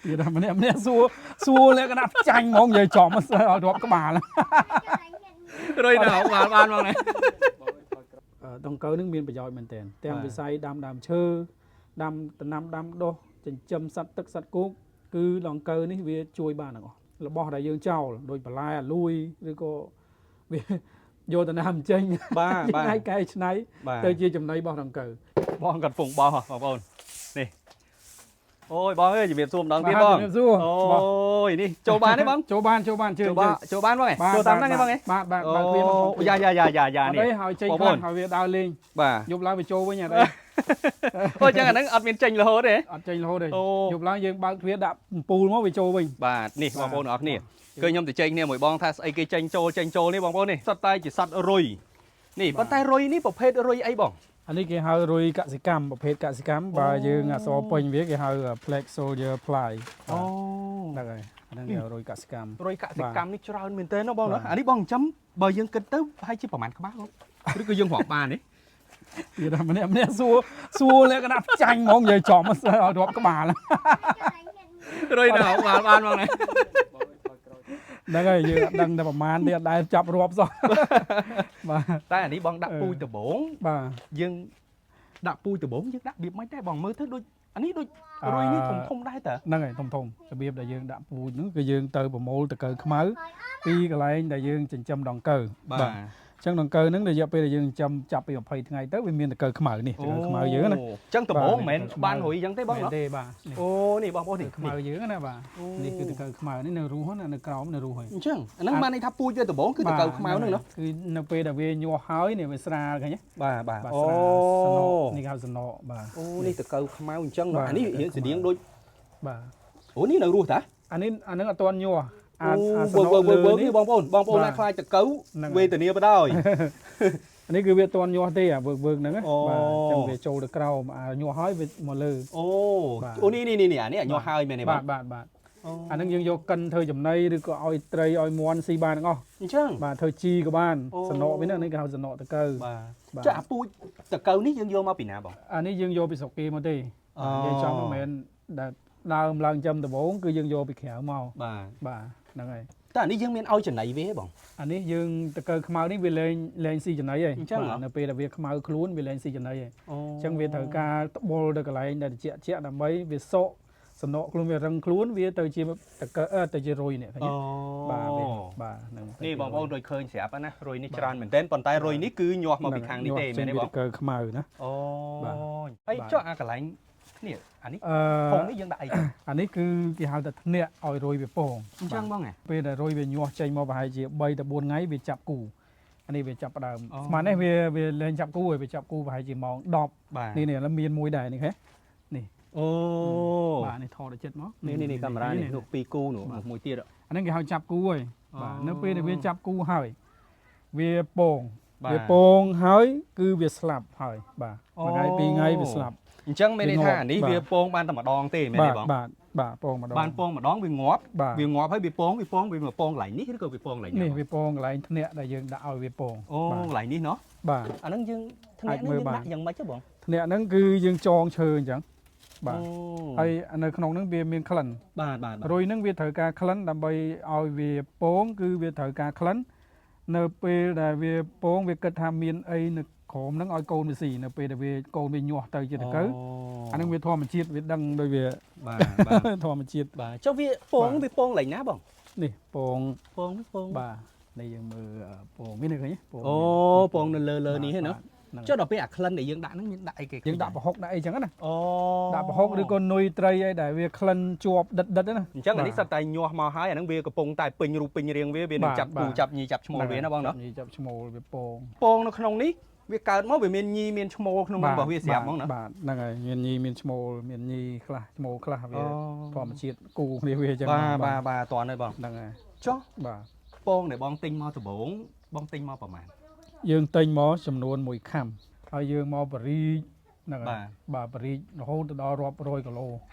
ទៀតតែម្នាក់ម្នាក់សួរសួរលក្ខណៈចាញ់ហ្មងនិយាយចំឲ្យរាប់ក្បាល រុយដល់ក្បាលបានហ្មងណា ដង្កូវនឹងមានប្រយោជន៍មែនទែនទាំងវិស័យដាំដើមឈើដាំដំណាំដាំដុះចិញ្ចឹមសត្វទឹកសត្វគោកគឺដង្កូវនេះវាជួយបានទាំងអស់របស់ដែលយើងចោលដូចបន្លែអាលួយឬក៏វាយកទៅណាមចេញ បាទបាទ ហើយកែច្នៃ បាទ ទៅជាចំណីរបស់ដង្កូវ បងគាត់ពងបោះបងប្អូននេះអូយបងអើយជំរាបសួរម្ដងទៀតបង ជំរាបសួរ អូយនេះចូលបានទេបង ចូលបានចូលបានជឿ ចូលបានចូលបានបងឯងចូលតាមហ្នឹងឯងបងឯង បាទបាទបាទវាមក យ៉ាយ៉ាយ៉ាយ៉ាយ៉ា អត់ នេះ អីហើយចេញ បងប្អូន ខ្លះហើយវាដើរលេង បាទ យប់ឡើងវាចូលវិញអត់អី អូចឹងអាហ្នឹងអត់មានចេញរហូតទេ អត់ចេញរហូតទេ អូ យប់ឡើងយើងបើកទ្វារដាក់អំពូលមកវាចូលវិញ បាទនេះបងប្អូន បាទ ទាំងអស់គ្នាគឺខ្ញុំទៅចេញគ្នាមួយបងថាស្អីគេចេញចូលចេញចូលនេះបងប្អូននេះសុទ្ធតែជាសត្វរុយនេះប៉ុន្តែរុយនេះប្រភេទរុយអីបង អានេះគេហៅរុយកសិកម្មប្រភេទកសិកម្មបើយើងអក្សរពេញវាគេហៅ Black Soldier Fly អូ ហ្នឹងហើយអាហ្នឹងគេហៅរុយកសិកម្ម រុយកសិកម្មនេះច្រើនមែនទែនណាបងណា បាទ អានេះបងចិញ្ចឹមបើយើងគិតទៅប្រហែលជាប្រហែលក្បាលបងឬក៏យើងរាប់បានទេ ទៀតតែម្នាក់ម្នាក់សួរសួរលក្ខណៈចាញ់ហ្មងនិយាយចំឲ្យរាប់ក្បាល រុយដល់ក្បាលបានហ្មងណា ហ្នឹងហើយយើងអត់ដឹងតែប្រហែលទេអត់ដែលចាប់រាប់សោះបាទ តែអានេះបងដាក់ អឺ ពូជដំបង បាទ យើងដាក់ពូជដំបងយើងដាក់របៀបម៉េចដែរបងមើលទៅដូចអានេះដូចរុយនេះធំធំដែរតើ ហ្នឹងហើយធំធំរបៀបដែលយើងដាក់ពូជហ្នឹងគឺយើងទៅប្រមូលតកៅខ្មៅពីកន្លែងដែលយើងចិញ្ចឹមដង្កូវ បាទ អញ្ចឹងដង្កូវហ្នឹងរយៈពេលដែលយើងចិញ្ចឹមចាប់ពី20ថ្ងៃទៅវាមានដង្កូវខ្មៅនេះដង្កូវខ្មៅយើងណា អញ្ចឹងដំបងមិនមែន បាទ បានរុយអញ្ចឹងទេបង មែន ណោះ ទេបាទនេះ អូនេះបងប្អូននេះ ខ្មៅយើងណាបាទនេះគឺដង្កូវខ្មៅនេះនៅរស់ណានៅក្រោមនៅរស់ហើយ អញ្ចឹងអាហ្នឹងបានន័យថាពូជវាដំបងគឺតកៅខ្មៅហ្នឹងណោះ គឺនៅពេលដែលវាញាស់ហើយនេះវាស្រាលឃើញទេ បាទបាទអូ បាទស្រាលសំណកនេះគេហៅសំណកបាទ អូនេះតកៅខ្មៅអញ្ចឹងណោះ បាទ អានេះរៀងស្តៀងដូច បាទ អូនេះនៅរស់តា អានេះអាហ្នឹងអត់ទាន់ញាស់អា អូ អាសំណ វើ កលើនេះ វើវើនេះបងប្អូនបងប្អូន បាទ ណាខ្លាចតកៅ ហ្នឹងហើយ វេទនាបដ ாய் អានេះគឺវាអត់ទាន់ញាស់ទេអាវើកវើកហ្នឹងណា អូ បាទអញ្ចឹងវាចូលទៅក្រោមអាញាស់ហើយវាមកលើ អូ បាទ អូនេះនេះនេះអានេះអាញាស់ហើយមែនទេប បាទ ង បាទបាទ អូ អាហ្នឹងយើងយកកិនធ្វើចំណីឬក៏ឲ្យត្រីឲ្យមាន់ស៊ីបានទាំងអស់ អញ្ចឹង បាទធ្វើជីក៏បាន អូ សំណកវាហ្នឹងនេះគេហៅសំណកតកៅ បាទ បាទ ចុះអាពូជតកៅនេះយើងយកមកពីណាបង អានេះយើងយកពីស្រុកគេមកទេ អូ និយាយចំមិនមែនដែលដើមឡើងចំដំបូងគឺយើងយកពីក្រៅមក បាទ បាទហ្នឹងហើយ តែអានេះយើងមានឲ្យចំណីវាទេបង អានេះយើងតកៅខ្មៅនេះវាលែងលែងស៊ីចំណីហើយ អញ្ចឹងហ៎ បាទនៅពេលដែលវាខ្មៅខ្លួនវាលែងស៊ីចំណីហើយ អូ អញ្ចឹងវាត្រូវការត្បុលទៅកន្លែងដែលត្រជាក់ជាក់ដើម្បីវាសក់សំណកខ្លួនវារឹងខ្លួនវាទៅជាតកៅអឺទៅជារុយនេះឃើញ អូ ទេបាទវាបាទហ្នឹងទៅ នេះ ជា បងប្អូនដូចឃើញស្រាប់ណារុយនេះច្រើនមែនទែនប៉ុន្តែរុយនេះគឺញាស់មកពីខាងនេះទេមែនទេបង តកៅខ្មៅណា អូ បាទ ហើយ បាទ ចុះអាកន្លែងនេះអានេះ អឺ ពងនេះយើងដាក់អីទៅ អានេះគឺគេហៅថាធ្នាក់ឲ្យរុយវាពង អញ្ចឹងបងហ៎ ពេលដែលរុយវាញាស់ចេញមកប្រហែលជា3ទៅ4ថ្ងៃវាចាប់គូអានេះវាចាប់ផ្ដើម អូ ស្មាននេះវាវាលែងចាប់គូហើយវាចាប់គូប្រហែលជាម៉ោង10 បាទ នេះនេះឥឡូវមានមួយដែរនេះហ៎ អូ បាទនេះថតឲ្យចិត្តមក នេះនេះនេះកាមេរ៉ានេះនោះពីរគូនោះមួយទៀត អាហ្នឹងគេហៅចាប់គូហើយបាទ អូ នៅពេលដែលវាចាប់គូហើយវាពង បាទ វាពងហើយគឺវាស្លាប់ហើយបាទ អូ មួយថ្ងៃពីរថ្ងៃវាស្លាប់ អញ្ចឹងមានន័យថាអានេះ បាទ វាពងបានតែម្ដងទេមែន បាទ ទេបង បាទបាទពងម្ដង បានពងម្ដងវាងាប់ បាទ វាងាប់ហើយវាពងវាពងវាមកពងកន្លែងនេះឬក៏វាពងកន្លែងណា នេះវាពងកន្លែងធ្នាក់ដែលយើងដាក់ឲ្យវាពង អូ បាទ កន្លែងនេះណោះ បាទ អាហ្នឹងយើងធ្នាក់ អាចមើលបាន នេះយើងដាក់យ៉ាងម៉េចទេបង ធ្នាក់ហ្នឹងគឺយើងចងឈើអញ្ចឹងបាទ អូ ហើយនៅក្នុងហ្នឹងវាមានក្លិន បាទបាទបាទ រុយហ្នឹងវាត្រូវការក្លិនដើម្បីឲ្យវាពងគឺវាត្រូវការក្លិននៅពេលដែលវាពងវាគិតថាមានអីនៅក្រោមហ្នឹងឲ្យកូនវាស៊ីនៅពេលដែលវាកូនវាញាស់ទៅជាតកៅអាហ្នឹងវាធម្មជាតិវាដឹងដោយវា បាទបាទ ធម្មជាតិ បាទចុះវាពង បាទ វាពងកន្លែងណាបង នេះពង ពងពង បាទនេះយើងមើលពងវានេះឃើញទេពង អូពងនៅលើលើនេះហ្នឹងណា ហ្នឹង ចុះដល់ពេលអាក្លិនដែលយើងដាក់ហ្នឹងមានដាក់អីគេ យើងដាក់ប្រហុកដាក់អីចឹងណា អូ ដាក់ប្រហុកឬក៏នុយត្រីអីដែលវាក្លិនជាប់ដិតដិតហ្នឹងណា អញ្ចឹងអានេះ បាទ សិតតែញាស់មកហើយអាហ្នឹងវាកំពុងតែពេញរូបពេញរាងវាវានឹង បាទ ចាប់គូ បាទ ចាប់ញីចាប់ឈ្មោលវាណាបងណា ញីចាប់ឈ្មោលវាពង ពងនៅក្នុងនេះវាកើតមកវាមានញីមានឈ្មោលក្នុងហ្នឹងរបស់វាស្រាប់ហ្មងណា បាទហ្នឹងហើយមានញីមានឈ្មោលមានញីខ្លះឈ្មោលខ្លះវា អូ ធម្មជាតិគូគ្នាវាអញ្ចឹង បាទបាទបាទតន់ហើយបង ហ្នឹងហើយ ចុះ បាទ ពងដែលបងទិញមកដំបូងបងទិញមកប្រហែល យើងទិញមកចំនួនមួយខាំហើយយើងមកបរិចហ្នឹង បាទ ហើយបាទបរិចរហូតទៅដល់រាប់រយគីឡូ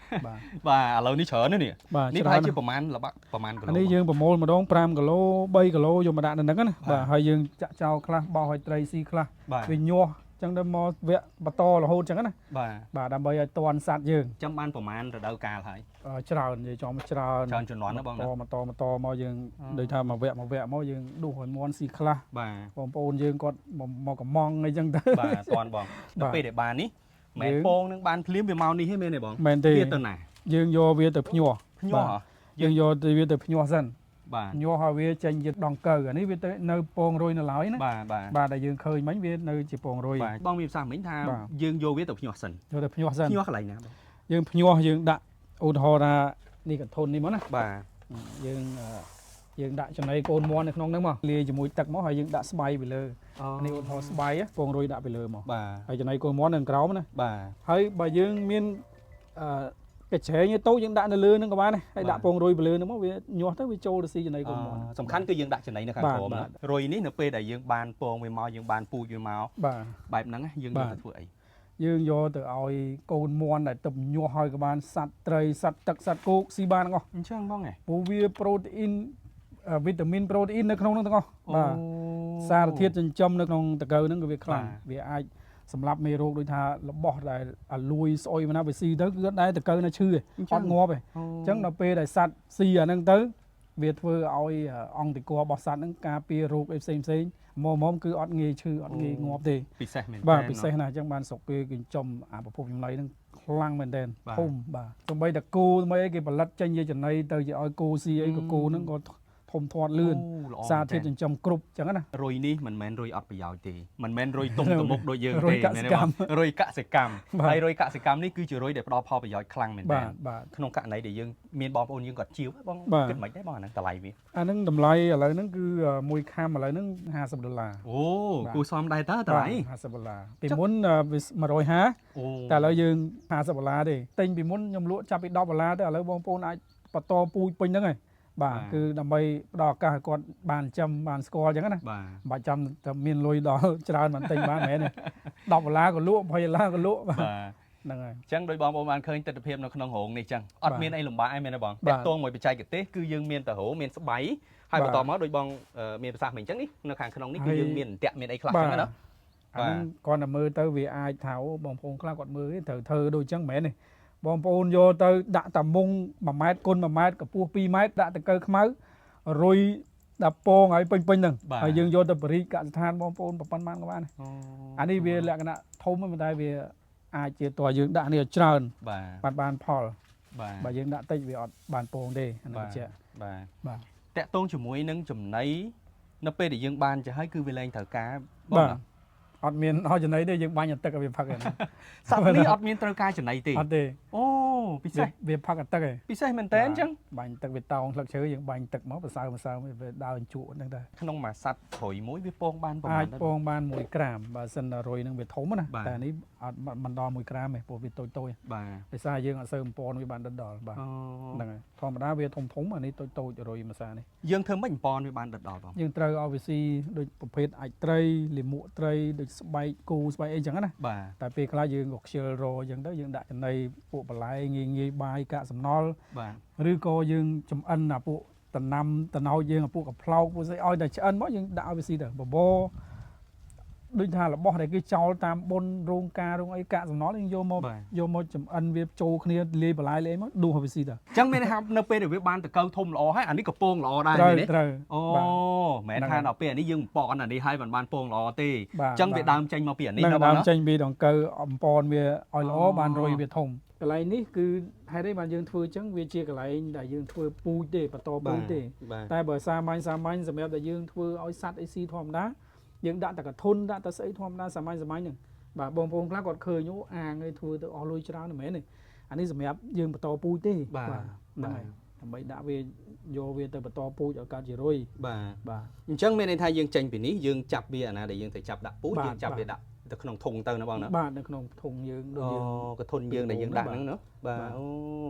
បាទ បាទឥឡូវនេះច្រើនណាស់នេះ បាទ នេះ ច្រើនណាស់ ប្រហែលជាប្រហែលល្បាក់ប្រហែលគីឡូ អានេះយើងប្រមូលម្ដង5គីឡូ3គីឡូយកមកដាក់នៅហ្នឹងណា បាទ បាទហើយយើងចាក់ចោលខ្លះបោះឲ្យត្រីស៊ីខ្លះ បាទ វាញាស់ ចឹងទៅមកវគ្គបន្តរហូតចឹងណា បាទ បាទដើម្បីឲ្យតន់សត្វយើង ចាំបានប្រមាណរដូវកាលហើយ ច្រើននិយាយចំច្រើន ច្រើនជំនាន់ណាបងណា បន្តបន្តមកយើងដូចថាមួយវគ្គមួយវគ្គមកយើងដួសឲ្យមន់ស៊ីខ្លះ បាទ បងប្អូនយើងគាត់មកកំងអីចឹងទៅ បាទតន់បងដល់ពេលដែលបាននេះមិនមែនពងនឹងបានភ្លាមវាមកនេះទេមែនទេបង មែនទេ វាទៅណា យើងយកវាទៅភ្ញាស់ ភ្ញាស់ហ៎ យើងយកទៅវាទៅភ្ញាស់សិន បាទ ញាស់ឲ្យវាចេញជាដង្កូវអានេះវាទៅនៅពងរុយនៅឡើយណា បាទបាទ បាទដែលយើងឃើញមិញវានៅជាពងរុយ បាទបងមានប្រសាសន៍មិញថា បាទ យើងយកវាទៅភ្ញាស់សិន យកទៅភ្ញាស់សិន ភ្ញាស់កន្លែងណាបង យើងភ្ញាស់យើងដាក់ឧទាហរណ៍ថានេះកធុននេះមកណា បាទ យើងយើងដាក់ចំណីកូនមាន់នៅក្នុងហ្នឹងមកលាយជាមួយទឹកមកហើយយើងដាក់ស្បៃពីលើនេះឧទាហរណ៍ស្បៃពងរុយដាក់ពីលើមក បាទ ហើយចំណីកូនមាន់នៅក្រោមណា បាទ ហើយបើយើងមានអឺកញ្ច្រែងតូចយើងដាក់នៅលើហ្នឹងក៏បានដែរហើយដាក់ពងរុយពីលើហ្នឹងមកវាញាស់ទៅវាចូលទៅស៊ីចំណីកូនមាន់ សំខាន់គឺយើងដាក់ចំណីនៅខាងក្រោម បាទ ណារុយនេះនៅពេលដែលយើងបានពងវាមកយើងបានពូជវាមក បាទ បែបហ្នឹងណាយើងយក បាទ ទៅធ្វើអី យើងយកទៅឲ្យកូនមាន់ដែលទឹកញាស់ហើយក៏បានសត្វត្រីសត្វទឹកសត្វគោកស៊ីបានទាំងអស់ អញ្ចឹងបងហ៎ ព្រោះវាប្រូតេអ៊ីនវីតាមីនប្រូតេអ៊ីននៅក្នុងហ្នឹងទាំងអស់បាទសារធាតុចិញ្ចឹមនៅក្នុងតកៅហ្នឹងក៏វាខ្លាំង បាទ វាអាចសម្រាប់មេរោគដូចថារបស់ដែលអាលួយស្អុយមកណាវាស៊ីទៅគឺអត់ដែរតកៅនៅឈឺទេអត់ងាប់ទេ អូ អញ្ចឹងដល់ពេលដែលសត្វស៊ីអាហ្នឹងទៅវាធ្វើឲ្យអង្គតិករបស់សត្វហ្នឹងការពាររោគអីផ្សេងផ្សេងៗមកគឺអត់ងាយឈឺអត់ងាយងាប់ទេ ពិសេសមែន បាទ ទែន ពិសេសណាស់អញ្ចឹងបានស្រុកគេគេចិញ្ចឹមអាប្រភពចំណីហ្នឹងខ្លាំងមែនទែន បាទ ធំបាទសំបីតគោថ្មីអីគេផលិតចេញជាចំណីទៅជាឲ្យគោស៊ីអីក៏គោហ្នឹងក៏ធំធាត់លឿន អូល្អ សារធាតុចិញ្ចឹមគ្រប់អញ្ចឹងណា រុយនេះមិនមែនរុយអត់ប្រយោជន៍ទេមិនមែនរុយទុំទៅមុខដូចយើង រុ ទេ យកសិកម្ម មែនទេបងរុយកសិកម្ម បាទ ហើយរុយកសិកម្មនេះគឺជារុយដែលផ្ដល់ផលប្រយោជន៍ខ្លាំងមែនទែ បាទ ន បាទ ក្នុងករណីដែលយើងមានបងប្អូនយើងគាត់ជាវហ៎បង បាទ គិតមិនដែរបងអាហ្នឹងតម្លៃវា អាហ្នឹងតម្លៃឥឡូវហ្នឹងគឺមួយខាំឥឡូវហ្នឹង50ដុល្លារ អូ បាទ គូសមដែរតើតម្លៃ បាទ50ដុល្លារពីមុនវា150 អូ តែឥឡូវយើង50ដុល្លារទេទិញពីមុនខ្ញុំលក់ចាប់ពី10ដុល្លារទៅឥឡូវបងប្អូនអាចបន្តពូជពេញហ្នឹងហើយបាទគឺដើម្បីផ្ដល់ឱកាសឲ្យគាត់បានចិញ្ចឹមបានស្គាល់អញ្ចឹងណា បាទ មិនបាច់ចាំតែមានលុយដល់ ច្រើនបានទិញបានមែនទេ10ដុល្លារក៏លក់20ដុល្លារក៏លក់បាទ បាទ ហ្នឹងហើយ អញ្ចឹងដោយបងប្អូនបានឃើញទិដ្ឋភាពនៅក្នុងរោងនេះអញ្ចឹងអត់ បាទ មានអីលំបាកអីមែនទេបង បាទ តាក់ទងមួយបច្ចេកទេសគឺយើងមានតរោមានស្បៃហើយ បាទ បន្តមកដោយបងមានប្រសាសន៍មិញអញ្ចឹងនេះនៅខាងក្នុងនេះគឺ ហើយ យើងមានអន្ទាក់មានអីខ្លះអញ្ចឹងណា អាហ្នឹងគាត់តែមើលទៅវាអាចថាអូបងប្អូនខ្លះគាត់មើលទេត្រូវធ្វើដូចអញ្ចឹងមែនទេបងប្អូនយកទៅដាក់តាមុង1ម៉ែត្រគុណ1ម៉ែត្រកម្ពស់2ម៉ែត្រដាក់តង្កូវខ្មៅរុយដាក់ពងឲ្យពេញពេញហ្នឹង បាទ ហើយយើងយកទៅបរិកសិដ្ឋានបងប្អូនប៉ុណ្ណបានក៏បានដែរអានេះវាលក្ខណៈធំហ្នឹងប៉ុន្តែវាអាចជាតើយើងដាក់នេះឲ្យច្រើន បាទ បានបានផល បាទ បើយើងដាក់តិចវាអត់បានពងទេអានេះ បាទ បញ្ជាក់ បាទ បាទ តាក់ទងជាមួយនឹងចំណីនៅពេលដែលយើងបានចាស់ហើយគឺវាលែងត្រូវការបង បាទ ណា អត់មានឲ្យចំណីទេយើងបាញ់អាទឹកឲ្យវាផឹកឯហ្នឹង សត្វនេះអត់មានត្រូវការចំណីទេ អត់ទេ អូពិសេស វាផឹកអាទឹកឯង ពិសេសមែនតើអញ្ចឹង បាញ់ទឹកវាតោងស្លឹកឈើយើងបាញ់ទឹកមកប្រសើរប្រសើរវាដើរជក់ហ្នឹងដែរ ក្នុងមួយសត្វព្រុយមួយវាពងបានប្រហែ អាច ល ពងបាន1ក្រាមបើសិនតែរុយហ្នឹងវាធំណា បាទ តែនេះអត់មិនដល់1ក្រាមទេព្រោះវាតូចតូច បាទ ដោយសារយើងអត់សូវបំពន់វាបានដិតដល់បាទ អូ ហ្នឹងហើយធម្មតាវាធំធំអានេះតូចតូចរុយមួយសានេះ យើងធ្វើម៉េចបំពន់វាបានដិតដល់បង យើងត្រូវឲ្យវាស៊ីដូចប្រភេទអាចត្រីលាមកត្រីដូចស្បែកគោស្បែកអីចឹងណា បាទ តែពេលខ្លះយើងក៏ខ្ជិលរអញ្ចឹងទៅយើងដាក់ចំណីពួកបន្លែងាយងាយបាយកាកសំណល់ បាទ ឬក៏យើងចំអិនអាពួកតំណាំតំណោចយើងអាពួកកប្លោកពួកស្អីឲ្យតែឆ្អិនមកយើងដាក់ឲ្យវាស៊ីទៅបបរដូចថារបស់ដែលគេចោលតាមបុណ្យរោងការរោងអីកាកសំណល់យើងយកមក បាទ យកមកចំអិនវាចូលគ្នាលាយបន្លែលាយអីមកដួសឲ្យវាស៊ីទៅ អញ្ចឹងមានន័យថានៅពេលដែលវាបានតកៅធំល្អហើយអានេះក៏ពងល្អដែរ ត្រូវ មែនទេ ត្រូវ អូ បាទ មិនមែនថាដល់ពេលអានេះយើងបំពន់អានេះហើយមិនបានពងល្អទេ បាទ អញ្ចឹងវាដើមចេញមកពីអានេះ នឹង ណាបងណា ដើមចេញពីដង្កូវអំពនវាឲ្យល្អ អូ បានរុយវាធំកន្លែងនេះគឺហេតុអីបានយើងធ្វើអញ្ចឹងវាជាកន្លែងដែលយើងធ្វើពូជទេបន្តពូជទេ បាទ តែបើសាមញ្ញសាមញ្ញសម្រាប់តែយើងធ្វើឲ្យសត្វអីស៊ីធម្មតាយើងដាក់តែកធុនដាក់តែស្អីធម្មតាសាមញ្ញសាមញ្ញហ្នឹងបាទបងប្អូនខ្លះគាត់ឃើញអូអាងឯងធ្វើទៅអស់លុយច្រើនមិនមែនទេអានេះសម្រាប់យើងបន្តពូជទេ បាទ ហ្នឹងហើយដើម្បីដាក់វាយកវាទៅបន្តពូជឲ្យកើតជារុយ បាទ បាទ អញ្ចឹងមានន័យថាយើងចេញពីនេះយើងចាប់វាអាណាដែលយើងត្រូវចាប់ដាក់ពូជ បាទ យើងចាប់វាដាក់ទៅក្នុងធុងទៅណាបងណា បាទនៅក្នុងធុងយើងដូច អូ យើង កធុនយើងដែលយើងដាក់ហ្នឹងណាបាទ បាទ អូ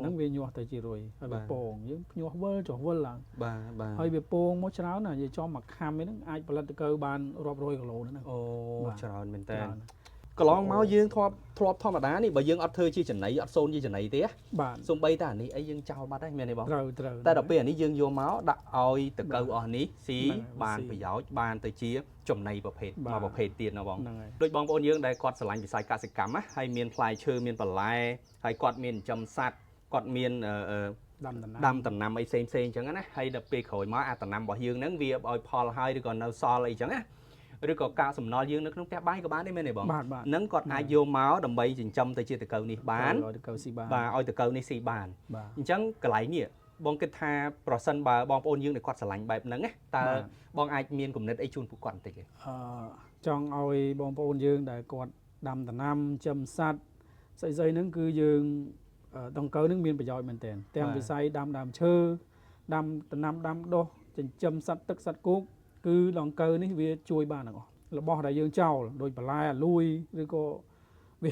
ហ្នឹងវាញាស់ទៅជារុយហើយ បាទ វាពងយើងភ្ញាស់វិលចុះវិលឡើង បាទបាទ ហើយវាពងមកច្រើនណាស់និយាយចំមួយខាំឯហ្នឹងអាចផលិតទៅកើបានរាប់រយគីឡូហ្នឹងណា អូ បាទ ច្រើនមែនតើ ច្រើនណាស់ កន្លងមកយើងធ្លាប់ធ្លាប់ធម្មតានេះបើយើងអត់ធ្វើជាចំណីអត់សូនជាចំណីទេ បាទ សំបីតែអានេះអីយើងចោលបាត់ហើយមែនទេបង ត្រូវត្រូវ តែដល់ពេលអានេះយើងយកមកដាក់ឲ្យតកៅអស់នេះស៊ី ហ្នឹងហើយ បាន ស៊ី ប្រយោជន៍បានទៅជាចំណីប្រភេទ បាទ មួយប្រភេទទៀតណាបង ហ្នឹងហើយ ដូចបងប្អូនយើងដែលគាត់ស្រឡាញ់វិស័យកសិកម្មណាហើយមានផ្លែឈើមានបន្លែហើយគាត់មានចិញ្ចឹមសត្វគាត់មានអឺអឺ ដាំដំណាំ ដាំដំណាំអីផ្សេងផ្សេងអញ្ចឹងណាហើយដល់ពេលក្រោយមកអាដំណាំរបស់យើងហ្នឹងវាឲ្យផលហើយឬក៏នៅសល់អីចឹងណាឬក៏កាកសំណល់យើងនៅក្នុងផ្ទះបាយក៏បានដែរមែនទេបង បាទបាទ ហ្នឹងគាត់អាចយកមកដើម្បីចិញ្ចឹមទៅជាតកៅនេះបាន ឲ្យតកៅស៊ីបាន បាទឲ្យតកៅនេះស៊ីបាន បាទ អញ្ចឹងកន្លែងនេះបងគិតថាប្រសិនបើបងប្អូនយើងដែលគាត់ស្រឡាញ់បែបហ្នឹងណាតើ បាទ បងអាចមានគំនិតអីជូនពួកគាត់បន្តិចទេ អឺចង់ឲ្យបងប្អូនយើងដែលគាត់ដាំដំណាំចិញ្ចឹមសត្វស្អីស្អីហ្នឹងគឺយើងដង្កូវហ្នឹងមានប្រយោជន៍មែនទែនទាំងវិស័យដាំដើមឈើដាំដំណាំដាំដុះចិញ្ចឹមសត្វទឹកសត្វគោកគឺដង្កូវនេះវាជួយបានទាំងអស់របស់ដែលយើងចោលដូចបន្លែអាលួយឬក៏វា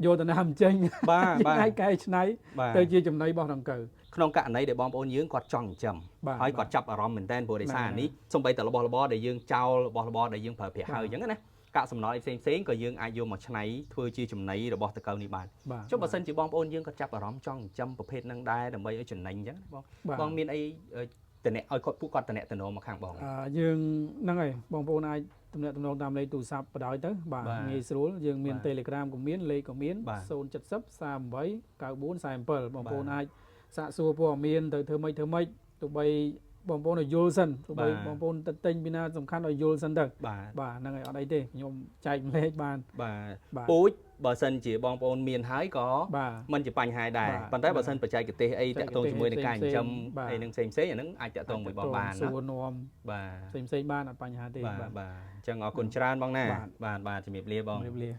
យកដំណាំចេញ បាទបាទ អាចកែច្នៃ បាទ ទៅជាចំណីរបស់ដង្កូវ ក្នុងករណីដែលបងប្អូនយើងគាត់ចង់ចិញ្ចឹម បាទ ហើយគាត់ចាប់អារម្មណ៍មែនតើព្រោះដោយសារ បាទ នេះសំបីតែរបស់របរដែលយើងចោលរបស់របរដែលយើងប្រើប្រាស់ហើយអញ្ចឹងណាកាកសំណល់អីផ្សេងផ្សេងៗក៏យើងអាចយកមកច្នៃធ្វើជាចំណីរបស់តកៅនេះបាន បាទ ចុះបើសិនជាបងប្អូនយើងគាត់ចាប់អារម្មណ៍ចង់ចិញ្ចឹមប្រភេទហ្នឹងដែរដើម្បីឲ្យចំណេញអញ្ចឹងណាបង បាទ បងមានអីតំណែងឲ្យគាត់ពួកគាត់តំណែងតំណងមកខាងបង យើងហ្នឹងហើយបងប្អូនអាចទំនាក់ទំនងតាមលេខទូរស័ព្ទបដ ாய் ទៅបាទ បាទ ងាយស្រួលយើងមាន បាទ Telegram ក៏មានលេខក៏មាន បាទ 070 38 94 47បងប្អូន បាទ អាចសាកសួរព័ត៌មានទៅធ្វើម៉េចធ្វើម៉េចទោះបីបងប្អូនឲ្យយល់សិនទោះបី បាទ បងប្អូនទៅទិញពីណាសំខាន់ឲ្យយល់សិនទៅ បាទ បាទហ្នឹងហើយអត់អីទេខ្ញុំចែកម្លែកបាន បាទ បាទ ពូជបើសិនជាបងប្អូនមានហើយក៏ បាទ មិនជាបញ្ហាដែរ បាទ ប៉ុន្តែបើសិនបច្ចេកទេសអីតាក់ទងជាមួយនឹងការចិញ្ចឹម បាទ អីនឹងផ្សេងផ្សេងៗអាហ្នឹងអាចតាក់ទងមួយបងបាន សួ ណា រនាំ បាទ ផ្សេងៗបានអត់បញ្ហាទេ បាទ បាទ បាទអញ្ចឹងអរគុណច្រើនបងណា បាទ បាទបាទជំរាបលាបង ជម្រាបលា